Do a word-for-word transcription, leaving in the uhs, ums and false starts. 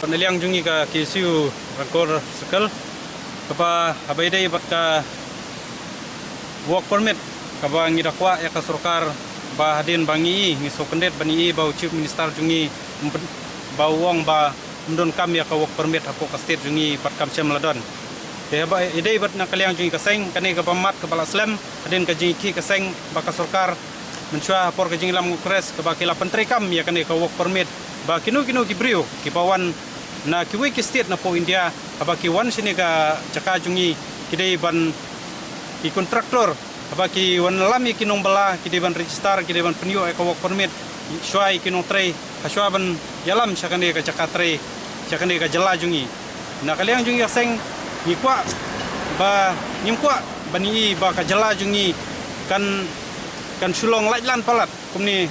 Na liang jong ngi ka K S U Rankor Circle, kaba haba ïadei bad ka work permit kaba ngi da kwah ïa ka sorkar ba hadien ba ngi, ngi sngewkhyndiat ba ngi, ba u Chief Minister jong ngi ba u ong ba ym don kam ïa ka work permit hapoh ka state jong ngi bad kam shym la don. Te haba ïadei bad na ka liang jong ngi ka seng, kane kaba mat kaba la slem hadien ka jingïakhih ka seng bad ka sorkar mynshuwa ha por ka jingïalam Congress, kaba ki la pyntreikam ïa kane ka work permit ba kino kino ki briew kiba wan na kiwei ki state napoh India, haba ki wan shane ka jaka jong ngi, ki dei ban, ki contractor, haba ki wan lam ïa ki nongbylla, ki dei ban register, ki dei ban pynïoh ïa ka work permit shuwa ïa ki nongtrei, ha shuwa ban ïalam sha kane ka jaka trei, sha kane ka jylla jong ngi. Na ka liang jong ngi ka seng, ngi kwah ba, ngim kwah ba ngi i ba ka jylla jong ngi kan, kan shu long laitlan palat kumne.